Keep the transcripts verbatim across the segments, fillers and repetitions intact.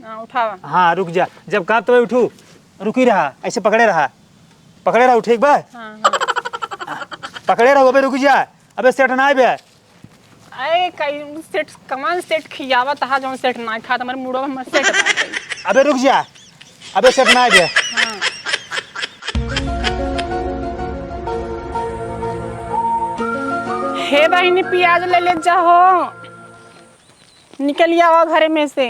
हाँ, उठावा। हाँ, रुक जा। जब काम तबे उठू। रुकी रहा, ऐसे पकड़े रहा। पकड़े रहा, ठीक बा? हाँ, हाँ। पकड़े रहा, अबे रुक जा। अबे सेट ना आइबे। अरे, कई सेट, कमान सेट खियावा तहा, जौन सेट ना खात, हमारे मूडवा में सेट ना खाई। अबे रुक जा। अबे सेट ना आइबे। हाँ। हे बहिनी, पियाज ले ले जाहो। निकल आवा घरे में से।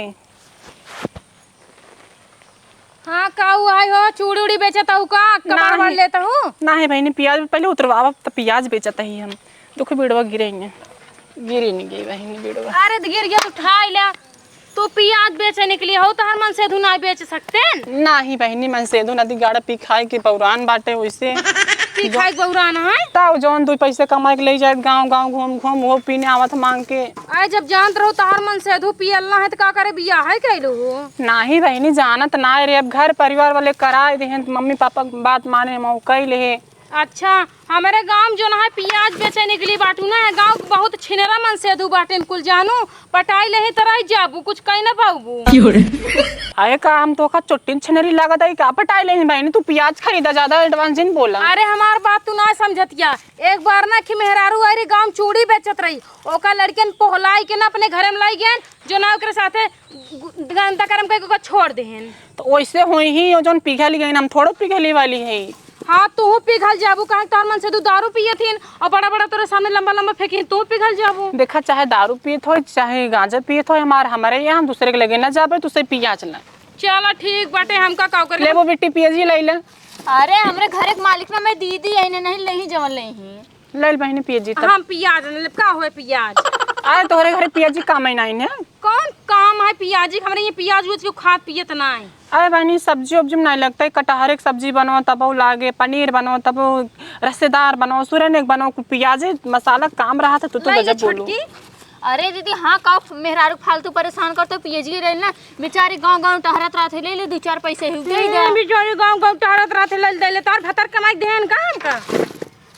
हाँ, का हुआ है हो? चूड़ी उड़ी बेचत हूँ का? कबाड़ नाहीं। बाड़ लेत हूँ? नाहीं बहिनी, पियाज पहिले उतरवावा, त पियाज बेचत ही हम। देखो, बेड़वा गिरे हैं। गिरे नहीं गई बहिनी, बेड़वा। अरे, त गिर गया तो उठाई ले। तू पियाज बेचे निकली हो, तोहर मनसेधू ना बेच सकते? नाहीं बहिनी, मनसेधू नदी गाड़ा पी खाए के बौरान बाटे, वैसे। पी खाए के बौरान है? तब जौन दो पैसे कमाए के ले जाए गाँव गाँव घूम घूम, वो पीने आवत मांग के। आए, जब जानत रहो तोहर मनसेधू पियल ना है, त का करे बियाह है कैलू हो? नाहीं बहिनी, जानत ना रे, अब घर परिवार वाले कराए देहें, मम्मी पापा के बात माने, हम कई लेहे। अच्छा, हमरे गाँव में जौन है पियाज बेचे निकली बाटू ना, गाँव के बहुत छिनरा मनसेधू बाटेन कुल जानू, पटाई लेही त रह जाबू, कुछ कही ना पाबू। अरे का हम तोका चोट्टिन छिनरी लागत है का? पटाई लेही बहिनी, तू पियाज खरीदा, ज्यादा एडवांस जिन बोला। अरे हमार बात तू ना समझतिया, एक बार ना कि मेहरारू आई रही गाँव में चूड़ी बेचत रही, ओका लड़कियन पोहलाई के ना अपने घरे में लाई गए, जो ना ओकरे साथे गु-, गंदा कर्म करके ओका छोड़ देहेन। तो वैसे होई ही, यो जौन पिघल गई ना, हम थोड़ो पिघली वाली है। हाँ, तू पिघल जाबू, काहे तोहर मनसेधू दारू पियत हिन और बड़ा बड़ा तोरे सामने लंबा लंबा फेंकी, तू पिघल जाबू। देखा, चाहे दारू पियत हो, चाहे गांजा पियत हो, हमार, हमारे यहाँ दूसरे के लगे ना जाबे, तुसे पियाज ला। चला ठीक बाटे, हमका का करे। लेबो बेटी, पियाजी लाई ले। अरे, हमरे घरे के मालिक ना, मैं दीदी है, नहीं लेही जवन लेही। ले ले बहिनी पियाजी तब। हम पियाज न लेब, का होए पियाज? अरे तोहरे घरे पियाजी काम ही नाहीं है। कौन काम है पियाजी? हमरे ये पियाज उज के खात पियत नाहीं। अरे बहिनी सब्जी उब्जी में नाहीं लगता है, कटहरे के सब्जी बनाओ तब वो लागे, पनीर बनाओ तब वो रसेदार बनाओ, सुरने के बनाओ, कुल पियाजे मसाला काम रहा था, तू तो ले ले गजब बोलू। छोटकी। अरे दीदी, हाँ, का मेहरारू फालतू परेशान करते, पियाजी रहे ना, बेचारी गाँव गाँव टहरत रहत है, ले ले दू चार पैसे ही दे दे। हम्म, बेचारी गाँव गाँव टहरत रहत है, ले ले, ले, तार भतार कमाई देहन का हमका?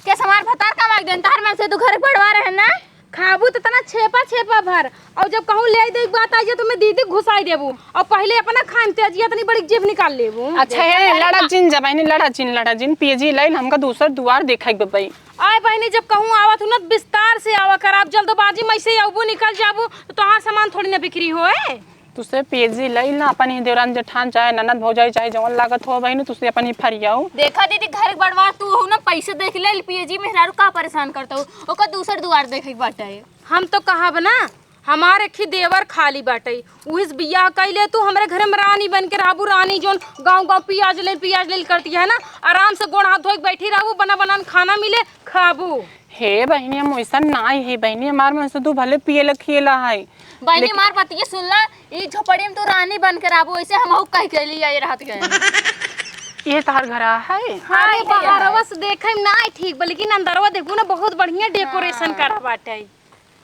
के हमार भतार कमाई देन, तार में से तू घर बढ़वा रहे ना? खाबू त तना छेपा छेपा भर, और जब कहूँ ले दे के बात आई जा, तो मैं दीदी घुसाई देबू, और पहले अपना खान तेजिया तनी बड़ी जीभ निकाल लेबू। अच्छा, हे, लड़ा जिन जबानी, लड़ा जिन, लड़ा जिन, पियाजी लाइन, हमका दूसर दुआर देखा एक बबाई। आए बहिनी, जब कहूँ आवत हूँ ना, त विस्तार से आवा कर। आप जल्दबाजी में ऐसे ही अबू निकल जाबू, तो तोहार सामान थोड़ी ना बिक्री होए। तुसे पियाजी लई ना, अपन ही देवरान जेठान, चाहे ननद भौजाई, चाहे जवन लागत हो बहिनी, तुसे अपन ही फरियाऊ। देखा दीदी, घर के बड़वा तू हो ना, पैसे देख ले, पियाजी मेहरारू का परेशान करता हो, ओकर दूसर दुआर देखे के बाटे। हम तो कहब ना, हमार एक ही देवर खाली बाटे, उही से बियाह कई ले तू, हमरे घरे में रानी बन के रहबू, रानी जोन गाँव गाँव पियाज ले पियाज ले करती है ना, आराम से गोड़ हाथ धोए के बैठी रहबू, बना बनान खाना मिले, खाबू। हे बहिनी, हम वैसन नाई है बहिनी, हमार मनसेधू भले पियला खियला है। बहिनी, लेकिन हमार बतिये सुन ला, ई झोपड़ी में तू रानी बन के रहबू, ऐसे हमहू कह के लिए ये रहत गए। ये तोहर घर है? हाँ, अरे ये बहरवा है। से देखे में ना ठीक बा, लेकिन अंदरवा देखबू ना, बहुत बढ़िया decoration हाँ। करा बाटे।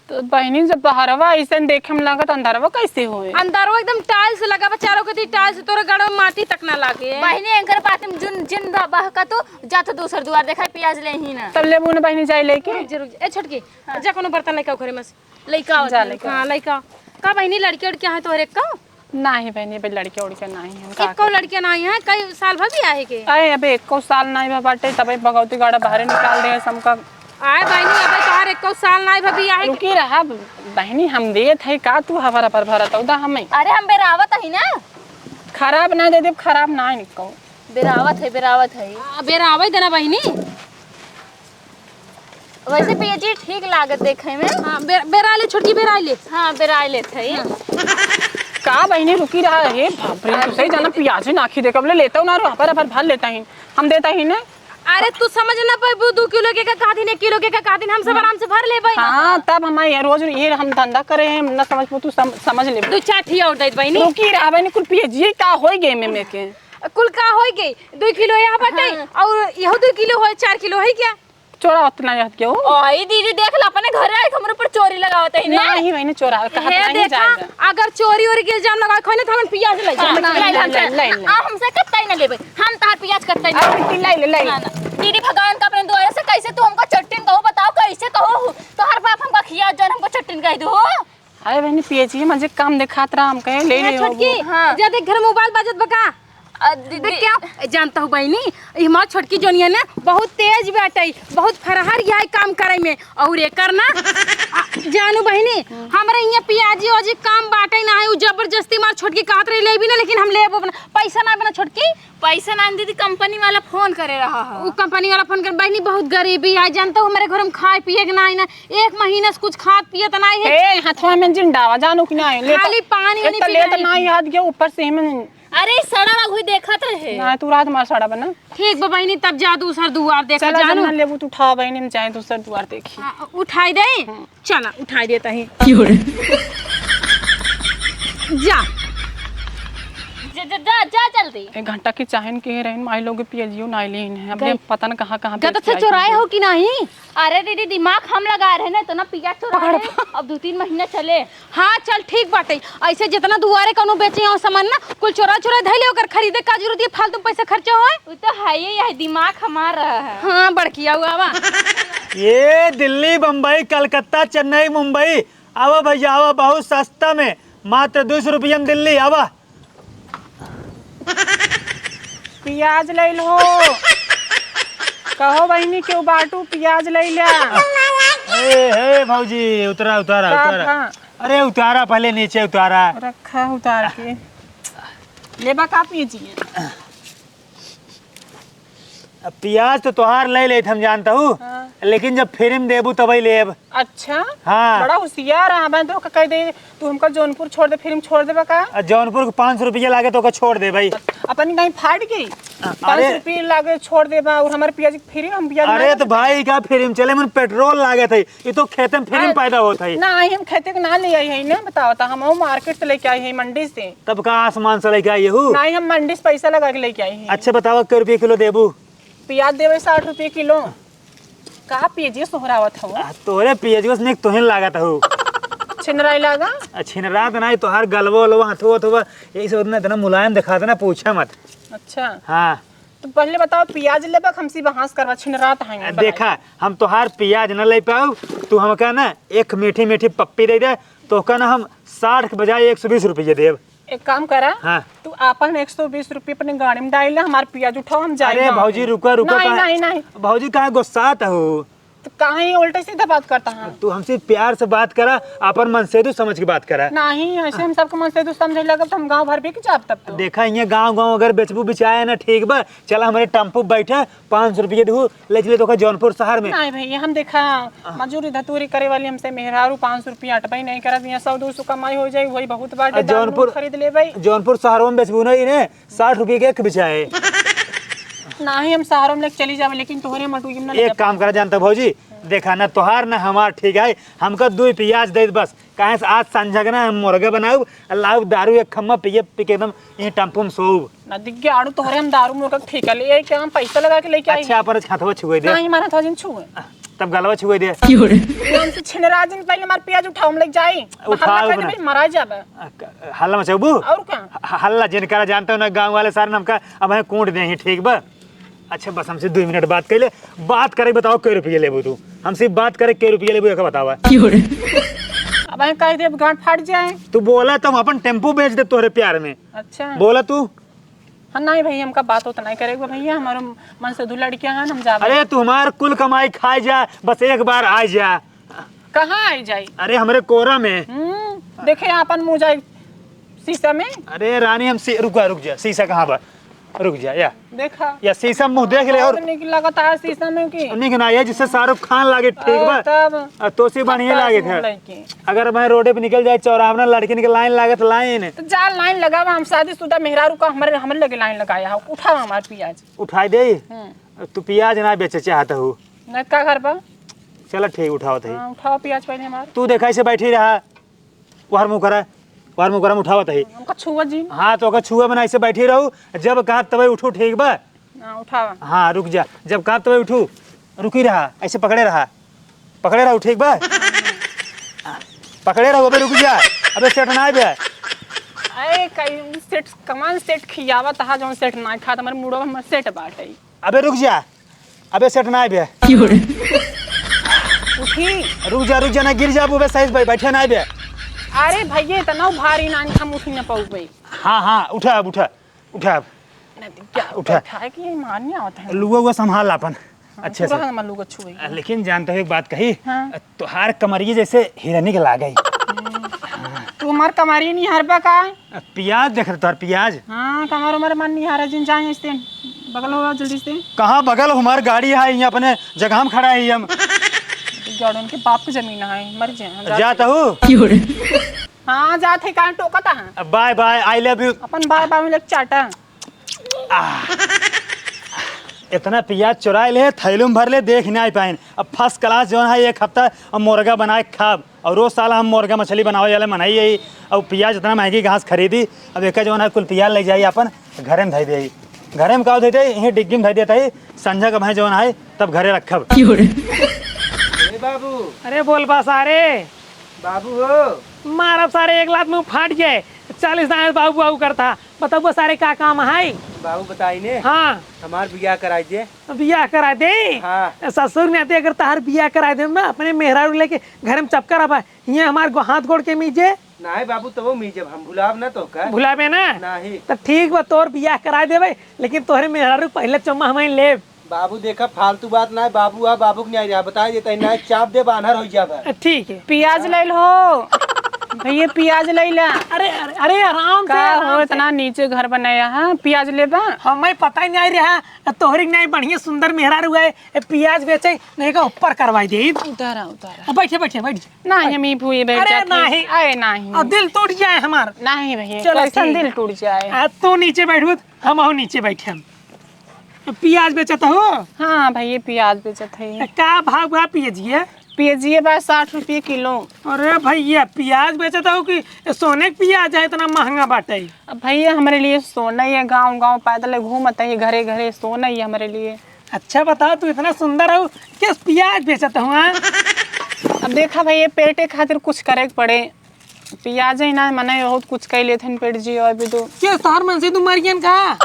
तो बहिनी, जब बहरवा ऐसन देखे में लागत, अंदरवा कैसे होए? अंदरवा एकदम tiles लगा बा, चारों कती tiles, तोरे गड़वा माटी तक ना लागे। बहिनी, एंकर बात में जुन, जिन बा-, बहका तू, जा तो दूसर दुआर देखा, पियाज ले ही ना। तब लेबू ना बहिनी, जाई लेके। रुक जा, रुक जा। ए छोटकी, हाँ। जा कोनो बर्तन लेके आओ घरे में से। लइका आवत जा है। लइका। हाँ, लइका। का बहिनी, लड़के उड़के हैं तोहरे का? नाही बहिनी, अबे लड़के उड़के नाही हैं। हम का एको करी? लड़के नाही हैं, कई साल भा बियाहे के? अरे, अबे एको साल नाही भा बाटे, तबे भगवती गाड़ा बाहरे निकाल दे हमका। आए बहिनी, अबे तोहार एको साल नाही भा बियाहे के। रुकी रहा बहिनी, हम देत है का, तू हबर हबर भरत हौ दा हमें। अरे, हम बेरावत ही ना। खराब ना दे देब, खराब ना निको। बेरावत है, बेरावत है। आ, बेरावे देना बहिनी। वैसे पियाजी ठीक लागत देखे में। हाँ, बे-, बेराइ ले छोटकी, बेराइ ले। हाँ, बेराइ लेत है। हाँ। का बहिनी रुकी रहा है? बाप रे, तू सही जाना पियाजी नाखी दे, कब ले लेता हूँ ना, रो, हपर हपर भर लेता ही, हम देता ही ना। अरे तू समझ ना पाबू, दू किलो के का कहतीन, एक किलो के का कहतीन, हम सब हाँ। आराम से भर लेबै ना। हाँ, तब हम ये रोज ये हम धंधा करे हैं, हम ना समझ पाबू, तू सम-, समझ ले। दू चार ठी और दे बहिनी। रुकी रहा बहिनी, कुल पियाजी का होई गए में, में के? कुल का होई गए? दू किलो यहाँ बाटे हाँ। और यहो दू किलो होए, चार किलो है क्या? चोरा उतना याद क्या हो? ओए दीदी, देख ला, अपने घर आए, हमरे ऊपर चोरी लगावत है ना। नहीं, मैंने चोरा, कहा हे नहीं देखा, जाएगा। अगर चोरी ओरी के इल्जाम लगाए, खोने तो हम पियाज ले जाए। हाँ, ले, ले, ले, ले, ले। आ, हमसे कत्ता ही ना लेबे, हम तहार पियाज कत्ता ही ना अब लेबे। लाई ले, लाई ले। ना, ना। दीदी, भगवान का अपने द्वारा से कैसे तू हमको चट्टिन कहो, बताओ कैसे कहो? तोहर बाप हमका खिया जन हमको चट्टिन कह दो। अरे बहिनी, पियजिया मा जे काम देखात रहा, हम कहे ले ए, ले छोटकी, होबो। हाँ। जा देख, घर मोबाइल बाजत बा का? अ, दीदी। देख क्या? जानता हूँ बहिनी, ई हमार छोटकी जोनिया ना, बहुत तेज बाटई, बहुत फरहर यही काम करे में। और एकर ना, आ, जानू बहिनी, हमरा इहाँ पियाजी ओजी काम बाटई ना है, उ जबरदस्ती मार छोटकी कहत रही लेबी ना, लेकिन हम लेबो ना, पैसा ना बना छोटकी। पैसा ना दीदी, कंपनी वाला फोन करे रहा है। उ कंपनी वाला फोन कर, बहिनी बहुत गरीबी है, जानता हूँ, हमारे घर में खाए पिए के ना है ना, एक महीना से कुछ खात पियत ना है। ए, हथवा में जिन डावा, जानू कि ना है, ले तो, खाली पानी एक नहीं तो पी ले तो रही। ना याद गया, ऊपर से हमें अरे, सड़ा बा, वही देखत रहे। ना, तू रात मार सड़ा बना। ठीक बा बहिनी, तब जा दूसर दुआर देखा चला, जब जानू। ना लेबू, तू उठा बहिनी, हम जाए दूसर दुआर देखी। हाँ, उठाई दे। हम्म। चला, उठाई देता ही। क्यों रे? जा। जा, जा, जा, जा जल्दी। एक घंटा की चाहन के रहन, माई लोग पियजियो ना आइले हैं। अब गए। ये पता ना कहाँ, कहाँ गलत बेच से के आई चोराए हैं। हो कि नहीं? अरे दीदी, दिमाग हम लगा रहे ना, तो ना पिया चोरा पकड़। रहे। अब दो तीन महीना चले। हाँ, चल, ठीक बाटे। ऐसे जितना दुआरे कौनो बेचे हो सामान ना, कुल चोरा चोरा धइले, ओकर खरीदे का जरूरत है, फालतू पैसा खर्चा होए। उ तो है ही, यही दिमाग हमार रहा है। हाँ, बड़किया हुआ बा। ये दिल्ली, बम्बई, कलकत्ता, चेन्नई, मुंबई, आवा भैया, आवा, बहुत सस्ता में, मात्र दो सौ रुपया में दिल्ली, आवा। पियाज लइल हो। कहो बहिनी, केहू बाटू पियाज लइला। हे, हे भौजी, उतरा, उतारा, का उतारा। भा? अरे उतारा, पहले नीचे उतारा। रखा उतार के। लेबा का पियजिया? अब पियाज तो तोहार ले लेत हम जानता हूँ, हाँ। लेकिन जब फ्री में देबू तबही लेब। अच्छा? हाँ। बड़ा होशियार है, मैं तो कह दे, तू हमका जौनपुर छोड़ दे, फ्री में छोड़ देबा का? आ जौनपुर के पाँच सौ रुपया लागे तो ओका छोड़ दे भाई। अपनी कहीं फाट गई? अरे। पाँच सौ रुपया लागे छोड़ देबा और हमारे पियाज फ्री में, हम पियाज अरे ना तो भाई का फ्री में चले, मन पेट्रोल लागत है, ये तो खेते में फ्री में अरे, पैदा होत है। ना, हम खेते के ना ले आई है ना, बताओ तो, हम मार्केट से लेके आई है, मंडी से। तब का आसमान से लेके आई हूँ? नहीं, हम मंडी से पैसा लगा के लेके आई हैं। अच्छा बतावा, कै रुपये किलो देबू? पियाज देबे साठ रुपये किलो। का पियजिया सोहरावत हव? आ, तोहरे पियजिया से निक तोहिन लागत हऊ। छिनराई लागा? आ, छिनरात नाही, तोहार गलवा उलवा, हथवा उथवा, यही से उतना इतना मुलायम दिखात ना, पूछा मत। अच्छा। हाँ। तो पहले बताओ, पियाज लेबा कि हमसे बहस करबा, छिनरात है आ, देखा, हम तोहार पियाज न ले पाऊ, तू हमका ना एक मीठी मीठी पप्पी दे दे, तोहका ना हम साठ के बजाय एक सौ बीस रुपये देब। एक काम करा, हाँ। तू आपन एक सौ बीस रुपये अपने गाड़ी में डाल ले, हमार पियाज उठाओ, हम जाई अरे गाँव भौजी, में। रुका, रुका, नहीं, काहे नहीं, नहीं। भौजी, काहे गुस्सात हो? तो काहे ये उल्टे सीधा बात करता है? तू हमसे प्यार से बात करा, आपन मनसेदू समझ के बात करा। नहीं, ऐसे हम सबके मनसेदू समझे लगब तो हम गाँव भर बिक जाब तब तो। देखा, इहाँ गाँव, गाँव अगर बेचबू बिचाए ना, ठीक बा, चला हमरे टेम्पू बैठा, पाँच सौ रुपये देहू, ले चले तोका जौनपुर शहर में। नहीं भैया, हम देखा, मजूरी धतूरी करे वाली हमसे मेहरारू पाँच सौ रुपया अटबे नहीं करत, यहाँ सौ दो सौ कमाई हो जाई, वही बहुत बाटे, आ, दाल नून जौनपुर, खरीद लेबै। जौनपुर शहरों में बेचबू नहीं ने, साठ रुपये के एक बिचाए। नहीं, हम शहरों में लेके चली जावे, लेकिन तोहरे मटुई में ना ले एक जाब। काम करा जानता भौजी, देखा ना तोहार ना हमार ठीक है, हमका दुई पियाज दे दे बस, काहे से आज संझा के ना हम मुर्गा बनाउब, आ लाउब दारू एक खम्मा पिए, पी के एकदम यहीं टेम्पू में सोउब। ना दिग्गे आड़ू तोहरे हम दारू मुर्गा के ठेका ले आई, क्या हम पैसा लगा के लेके आई? अच्छा, पर हथवा छुए दे। नहीं, हमारा हथवा जिन छुए। तब गलवा छुए दे। ये हमसे छिनरा जिन, पहले हमार पियाज उठाओ, हम लेके जाई। उठाओ हल्ला कर बना। देबे, मरा जाबे। आ, क-, हल्ला मचाउबू? और का? ह-, हल्ला जिन करा जानते हो ना, गाँव वाले सारे हमका अब हैं कूट दे ही, ठीक बा? अच्छा, बस हमसे दुई मिनट बात कर ले। बात करे, बताओ, कै रुपये लेबू तू? हमसे बात करे, कै रुपये लेबू, एक बतावा। अब हम कह देब, गांठ फाट जाए। तू बोला, तो हम अपन टेम्पू बेच दे तोहरे प्यार में। अच्छा। बोला तू। हाँ, नहीं भैया, हमका बात होत नहीं करेगा भैया, हमारे मनसेदू लड़कियां हैं, हम जाबे। अरे, तू हमार कुल कमाई खाए जा, बस एक बार आ जा। कहाँ आई जाई? अरे, हमरे कोरा में। हम्म, देखे आपन मुँह जाई शीशा में। अरे रानी, हम सी-, रुका, रुक जा, शीशा कहाँ बा? रुक जा, या। देखा। या शीशा में मुँह देख ले और बहुत निक लगता है शीशा में की। निक ना, ये जिससे शाहरुख खान लागे, ठीक बा? तब। आ, तो से बढ़िया लागे था। अगर मैं रोडे पे निकल जाए, चौराहा में लड़किन के लाइन लागत, लाइन। तो जा लाइन लगावा, हम शादीशुदा मेहरारू का हमरे, हमरे लगे लाइन लगाया हो, उठावा हमार पियाज। उठाई दे? हम्म। तू पियाज ना बेचे चाहत हो? नहीं, का करबा? चला ठीक, उठावत है। हाँ, उठावा पियाज पहले हमार। तू देखा, ऐसे बैठी रहा, ओहर मुँह करा, ओहर मुँह करा, हम उठावत है। हमका छुआ जी। हाँ, तो ओकर छुआ बना, ऐसे बैठी रहू, जब कहा तबे उठू, ठीक बा? हाँ, उठावा। हाँ, रुक जा, जब कहा तबे उठू, रुकी रहा, ऐसे पकड़े रहा, पकड़े रहू, ठीक बा? पकड़े रहू, अबे रुक जा, अबे सेट ना आइबे। अरे, कई सेट, कमान सेट खियावत हा, जौन सेट ना खात, हमारे मूडो में सेट बाटे। अबे रुक जा, अबे सेट ना आइबे। क्यों रे? उठी। रुक जा, रुक जा, ना गिर जाबू बे, सही से बै-, बैठे ना आइबे। अरे भैया, इतना भारी नानी हम उठी न पाउबे। हाँ, हाँ, उठा अब, उठा, उठा अब। नहीं तो क्या उठा। उठा के ये मारने आवत है। लुआ उआ संभाल अपन। हाँ, अच्छे से। हमार लुआ छुए। लेकिन जानते हो एक बात कही? हाँ। तोहार कमरिया जैसे हिरनी के लागे। तू हमार कमरिया निहारबा का? पियाज देख रहे तोहार पियाज। हाँ, कमर उमर मन निहारा जिन जाए इसते। बगल हो जल्दी से। कहाँ बगल? हमार गाड़ी है, यहाँ अपने जगह में खड़ा है हम। गाड़न के बाप की जमीन है, मर जाए। जाता हूँ। हाँ, जात है, काहे टोकत है? Bye bye, I love you। अपन बाय बाय में लग चाटा। आह। इतना पियाज चुराए ले, थैलू में भर ले, देख नाहीं पाइन। अब first class जौन है, एक हफ्ता अब मुर्गा बनाए खाब। और रोज साला हम मुर्गा मछली बनावे वाले मनई है। अब पियाज इतना महंगी घास खरीदी, अब एक जौन है कुल पियाज ले जाई अपन घरे में धई दे। घरे में का धई दे, यहीं डिग्गी में धई देता ही, संझा का भाई जौन है तब घरे रखब। ए बाबू। अरे बोल बा सारे। बाबू हो। मारब सारे एक लात मुँह फाट जाए। चालीस दाएँ बाबू बाबू करता। बताओ सारे का काम है? बाबू बताई ने। हाँ। हमार बियाह कराई दे। बियाह करा दे? हाँ। ससुर ने अगर तहार बियाह करा दे ना, अपने मेहरारू लेके घर में चपका रहा। ये हमार गो-, हाथ गोड़ के मीजे। नाहीं बाबू, तबो मीजब हम, भुलाब ना तोहका। भुलाबे ना? नाहीं। तो ठीक बा, तोर बियाह करा देबे, लेकिन तोहरे मेहरारू पहले चुम्मा हमें लेब। बाबू देखा, फालतू बात ना, बाबू आ, बाबू के नहीं रहा, बताई देता है, ना चाप दे, बानर हो जाबा। ठीक है। पियाज ले लो। भैया, पियाज ले ला। अरे, अरे, अरे, आराम से, का आराम हो, से। इतना नीचे घर बनाया है, पियाज लेबा? हमें पता ही नहीं रहा, तोहरी नहीं बढ़िया सुंदर मेहरारू है, ए, पियाज बेचे, नहीं का ऊपर करवाई दे। उतारा, उतारा। अब बैठे, बैठे, बैठ जा। नहीं, हम ही भूए बैठ अरे जाते। नहीं। अरे नहीं। अब दिल टूट जाए हमार। नहीं भैया, चलो कैसन ठीक। दिल टूट जाए? आ, तू नीचे बैठबू, हम अहू नीचे बैठे हम। पियाज बेचत हो? हाँ भैया, पियाज बेचत है। का भाव बा पियाजिया? पियाजिया बा साठ रुपये किलो। अरे भैया, पियाज बेचत हो कि सोने के पियाज है, इतना महंगा बाटे? अब भैया, हमरे लिए सोना ही है, गाँव गाँव पैदल घूमत है, घरे घरे सोना ही है हमरे लिए। अच्छा बताओ, तू इतना सुंदर हो, किस पियाज बेचत हो, हाँ? अब देखा भैया, पेटे खातिर कुछ करे के पड़े। पियाज ही ना, मने बहुत कुछ कई लेत हन पेट जी, और भी तो। के तोहार मनसेधू मर गयन का?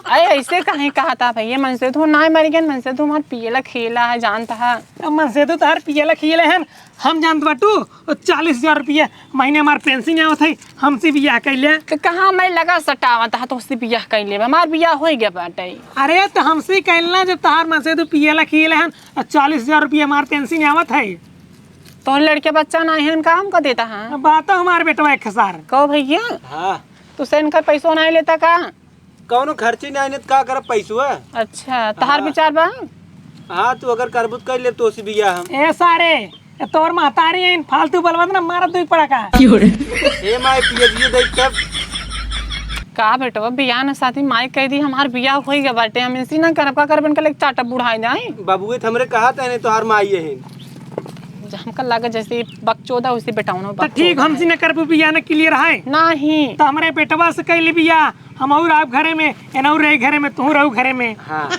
अरे ऐसे काहे कहा था भैया, मनसेधू ना मर गयन, मनसेधू हमार पियला खियला है, जानता है। अब मनसेधू तोहार पियला खियला है, हम जानत बाटू, वो चालीस हजार रुपया महीने हमार पेंशन आवत है, हमसे बियाह कइले। तो कहाँ मैं लगा सटावत है, तो उससे बियाह कइले, हमार बियाह हो गया बाटे। अरे तो हमसे कइल ना, जब तोहार मनसेधू पियला खियला है, और चालीस हजार रुपया हमार पेंशन आवत है। तोहरे लड़के बच्चा ना है, उनका हमको देता है। अब बात तो हमार बेटवा एक हजार। कहो भैया। हाँ। तू से इनका पैसो नहीं लेता का? कौनो खर्चे नहीं आने, का करब पैसवा? अच्छा, तहार हाँ। विचार बा? हाँ, तू अगर करबू तो कर ले, तो से बियाह हम। ए सारे, ए तोर महतारी है, इन फालतू बलवत ना मारत दुई पड़ा का। ए माई, पिए जिए दे तब। का बेटवा, बियाह न साथी माई कह दी, हमार बियाह होई गया बाटे, हम इसी ना करब, का करब, इनका लेके चाटा बुढ़ाई जाए। बाबुए तो हमरे कहा था, नहीं तोहार माई है। हमका लगा जैसे बकचोदा, उसे बेटाउनो तो ठीक, बकचोदा हमसे है। न करबू बियाह न clear है? नहीं। तो हमरे बेटवा से कैली बियाह, हम और आप घरे में, एनऊ रही घरे में, तू रहू घरे में। हाँ।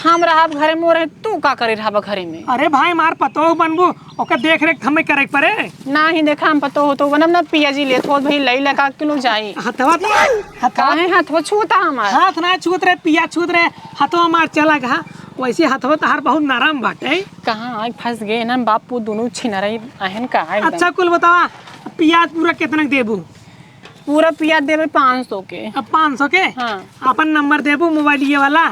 हम रहब घरे में, वो रहे, तू का करे रहबा घरे में? अरे भाई, मार पतोह बनबू, ओकर देख रेख हमें करे के पड़े। नाही, देखा, हम पतोह हो तो बनब ना, पिया जी लेत हो भाई, लई लगा किलो जाई। हथवा तो, हथवा काहे हथवा छूता हमार? हाथ ना छूत रहे, पिया छूत रहे, हथवा मार चला गा। वैसे हथवा तहार बहुत नरम बाटे। कहाँ आइ फंस गए ना बापू, दोनों छिनरई अहन का है एकदम। अच्छा, कुल बतावा, पियाज पूरा कितना के देबू? पूरा पियाज देबे पाँच सौ के। अब पाँच सौ के? हाँ। अपन नंबर देबू मोबाइल ये वाला?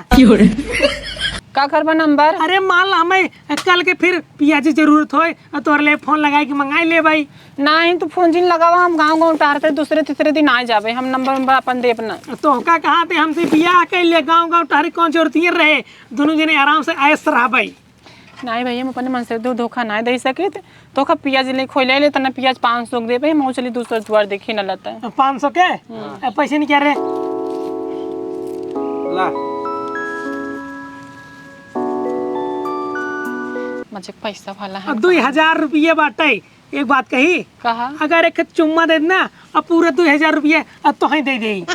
का करबा नंबर? अरे मान ला हमें कल के फिर पियाज की जरूरत होए और तोहरे लिए फोन लगाए के मंगाई ले भाई। नाही, तू फोन जिन लगावा, हम गाँव गाँव टहरते दूसरे तीसरे दिन आ जाबे, हम नंबर नंबर अपन देब ना। तो का कहा थे हमसे बियाह कैले गाँव गाँव टहरे कौन जरूरत ही रहे, दोनों जने आराम से ऐश रहबे। नाही भैया, हम अपने मन से धो-, धोखा नाही दे सके थे। धोखा पियाज ले खोले ले, तना पियाज पाँच सौ के देबे, हम चली दूसरा दुआर देखी न लता। पाँच सौ के? हम्म। ए, पैसे नहीं क्या रे? ला। मजे पैसा वाला है। अब दो हजार रुपये बाटे। एक बात कही, कहा? अगर एक चुम्मा दे देना, अब पूरा दो हजार रुपया अब तोहई दे दे।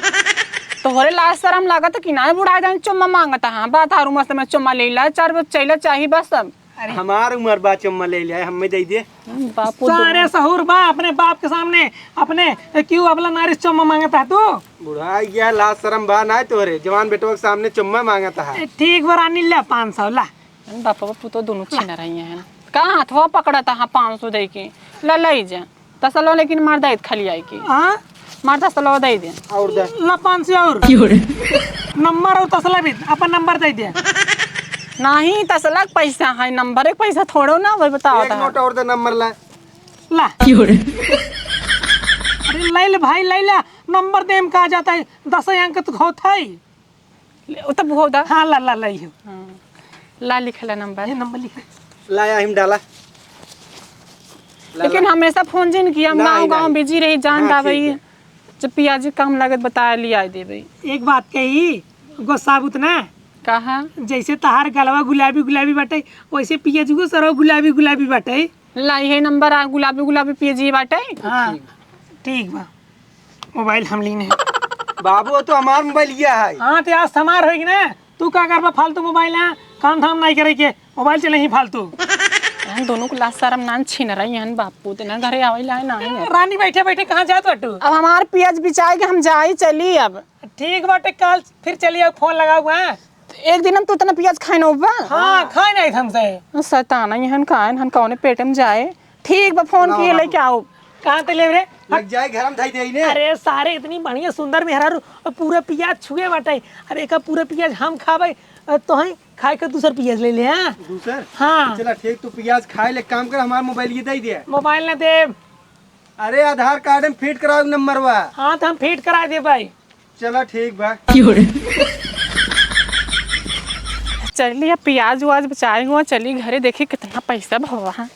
तोहरे लाज शरम लागत कि नाही बुढ़ाई जान चुम्मा मांगत, हाँ, बात हारू मस्त में चुम्मा ले ला, चार बजे चैला चाही बस अब। अरे। हमार उम्र बा चुम्मा ले लिया, हमें दे दे। बापू सारे दो। सहूर बा अपने बाप के सामने, अपने क्यों अबला नारी से चुम्मा मांगत है तू? बुढ़ाई गया, लाज शरम बा ना तोहरे, जवान बेटवा के सामने चुम्मा मांगत है। ए, ठीक बा रानी, ले पाँच सौ ला। बापा बापू तो दोनों छीना रही हैं। का हथवा पकड़ता है पाँच सौ दे के? ला, लई जा। तसलो लेकिन मार दे खाली आई की। हाँ? मार तसलो दे दे। और दे। ला पाँच सौ और। क्यों रे? नंबर और तसला भी, अपन नंबर दे दे। नहीं, तसला के पैसा है, नंबर के पैसा थोड़ो ना, वही बताओ एक तो। नोट और दे, नंबर ला। ला। क्यों रे? अरे ले ले भाई, ले ले, नंबर दे में कहा जाता है, दस अंक तो होता है। ले, उ तब हो दा। हाँ, ला, ला, ला, इहो। हाँ। ला, लिख ला नंबर। ये नंबर लिख। ला, या हिम डाला। ला, लेकिन ला। हमेशा फोन जिन किया, हम नहीं, गाँव, गाँव नहीं। बिजी रही, जान हाँ, डाबई। ठीक है। जब पियाजी काम लागत, बताया, लिया देबई। एक बात कही, गो साबुत ना। कहा? जैसे तहार गलवा गुलाबी गुलाबी बाटे, वैसे पियाजी को सरवा गुलाबी गुलाबी बाटे। ला, इहे नंबर आ, गुलाबी गुलाबी पियाजी बाटे। हाँ, ठीक बा। मोबाइल हम लीन है। बाबू, वो तो हमार मोबाइल लिया है। हाँ, तो आज हमार होई कि ना? तू का करबा फालतू मोबाइल है? काम धाम नहीं करे के, मोबाइल चले ही फालतू। हम दोनों को लाज शरम नान छीन रही हैं बापू, तेना घरे आवे ला है ना है। रानी बैठे बैठे कहाँ जात बाटू? अब हमार पियाज बिचाए के हम जाई चली अब। ठीक बाटे, कल फिर चली आओ, फोन लगाऊ, हाँ? एक दिन हम तू इतना पियाज खाए ना उबा? हाँ, खाए नहीं हमसे। शैतान है, इहन का, इहन कौने पेट में जाए? ठीक बा, फोन लाओ, किए लाओ। लेके आओ। कहाँ ते लेब रे? लग जाए, घर में धई देई ने। अरे सारे, इतनी बढ़िया सुंदर मेहरारू, और पूरा पियाज छुए बाटे। अरे एका पूरा पियाज हम खाबे, और तोहे खाए के दूसर पियाज ले ले, हाँ? दूसर? हाँ। चला ठीक, तू पियाज खाए ले, काम कर, हमार मोबाइल ये दे दे। मोबाइल ना देब। अरे आधार कार्ड में फीड कराओ नंबरवा। हाँ, तो हम फीड करा देब भाई। चला ठीक बा। चली अब पियाज उआज बचाए हुआ, चली घरे देखी कितना पैसा भवा है।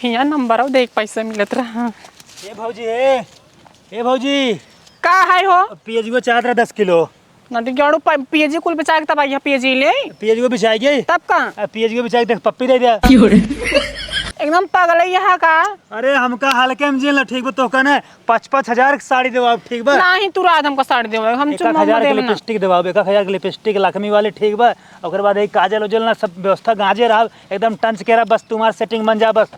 हियाँ नंबर देख पैसा मिलत रहा। ए भौजी, ए, ए भौजी। का है हो? पियजुआ चाहत रहा दस किलो। नदी गाड़ू प-, पियजी कुल बचा के तब आई है पियजी ले। पियजुआ बिछाई गई। तब का? आ, पियजुआ बिछाई देख पप्पी दे दिया। एकदम पगलई है का? अरे हमका हल्के में जिन ला, ठीक बा, तोहका ना पाँच पाँच हजार के साड़ी देवाब, ठीक बा? नाही, तू रात हमका साड़ी देवाब, हम एक चुम्मा एक हजार के देब ना। लिपस्टिक देवाब, एक एक हजार के लिपस्टिक लखमी वाली, ठीक बा? ओकर बाद एक काजल उजल ना, सब व्यवस्था गांजे रहब, एकदम टंच के रहब, बस तुम्हार सेटिंग बन जा बस।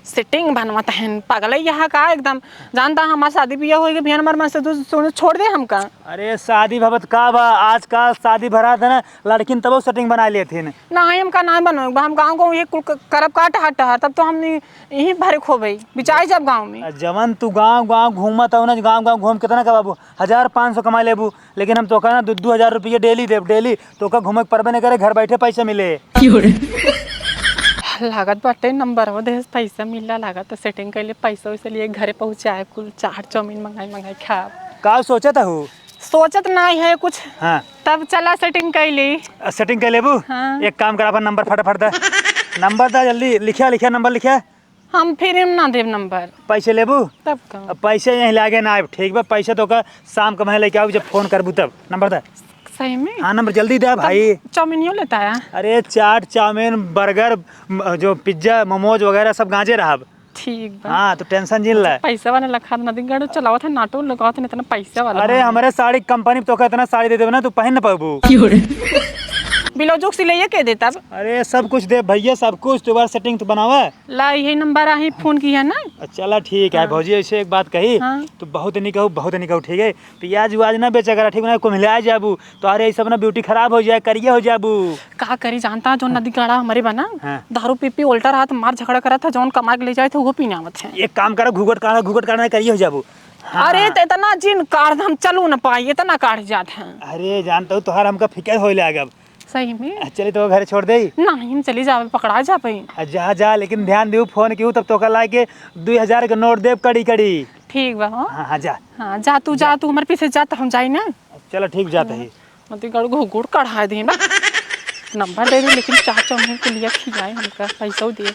सेटिंग बनवा तहन पागल है यहाँ का एकदम। जानता हमार शादी बियाह होई के बिहान हमार मन से तू सोने छोड़ दे हमका। अरे शादी भवत का बा, आजकल शादी भरा था ना, लड़किन तबो सेटिंग बना लेथिन। नाही, हमका नाही बनोए बा, हम गाँव गाँव ये कुल क-, करब का टहर टहर, तब तो हम नी-, यहीं भरे खोबे, बिचाई जब गाँव में। आ, जवन तू गाँव गाँव घूमत हो ना, गाँव गाँव घूम कितना कमाबू? हजार पाँच सौ कमा लेबू, लेकिन हम तोका ना दू दू हजार रुपये डेली देब, डेली। तोका घूमे के परबे नहीं करे, घर बैठे पैसा मिले। लागत बाटे नंबर हो दे, पैसा मिला लागत, तो सेटिंग कर ले, पैसा वैसे लिए घरे पहुँचाए, कुल चाट चाउमीन मंगाई मंगाई खाब। का सोचत हूँ? सोचत नाही है कुछ। हाँ। तब चला सेटिंग कर ली। आ, सेटिंग कर लेबू? हाँ। एक काम कर, अपन नंबर फटाफट दे। नंबर दे जल्दी, लिखिया, लिखिया, नंबर लिखिया। हम फिर ना देब नंबर। पैसे लेबू? तब का? अब पैसे यहीं लागे ना आइब, ठीक बा? पैसे तोका शाम के मैं लेके आऊ, जब फोन करबू तब। नंबर दे। सही में? हाँ, नंबर जल्दी दे तब भाई। चाउमीनियो लेता है? अरे चाट, चाउमीन, बर्गर, म-, जो पिज्जा, मोमोज वगैरह सब गांजे रहब। ठीक बा। हाँ, तो टेंशन जिन ले। पैसा वाला लखा नदी गाड़ू चलावत है, नाटो लगावत है, इतना पैसा वाला अरे, बना। हमरे साड़ी कंपनी में तोका इतना साड़ी दे देबे ना, तू पहन न पाबू। ब्लाउजो के सिलाइए के देता अब? अरे, सब कुछ दे भैया, सब कुछ। तू बार सेटिंग तो बनावा। ला, यही नंबर आहे, फोन किया ना। अच्छा, ला, ठीक है हाँ। भौजी, ऐसे एक बात कही, हाँ। तू बहुत निक हो, बहुत निक हो, ठीक है? पियाज उआज ना बेचा करा, ठीक ना? कुम्हिला जाबू, तो अरे, ये सब ना ब्यूटी खराब हो जाए, करिया हो जाबू। का करी जानता, जो नदी गाड़ा हमरे बना, हाँ। दारू पी पी उल्टा रहत, मार झगड़ा करत है, जौन कमा के ले जाए थे, वो पीने आवत है। एक काम करो, घूघट काढ़ा, घूघट काढ़ा, करिए हो जाबू। हाँ। अरे, तो इतना जिन काढ़, हम चलू न पाई, इतना काढ़ जात है। अरे, जानता हूँ, तोहार हमका फिकर होए लाग अब। सही में? आ, चली तो घरे छोड़ दे। नहीं, हम चली जावे, पकड़ा जावे। आ, जा, जा, लेकिन ध्यान दियो, फोन कियो, तब तोका लाए के दुई हजार के नोट देब, कड़ी, कड़ी। ठीक बा, हाँ। हाँ, हाँ, जा। हाँ, जा, तू जा, जा। तू हमारे पीछे जा, तो हम जाई ना। चलो, ठीक, जाता ही। मत गड़ घुघुड़ कढ़ा दे ना। नंबर दे दे, लेकिन चार चौमुख के लिए खियाए हमका, पैसा दे।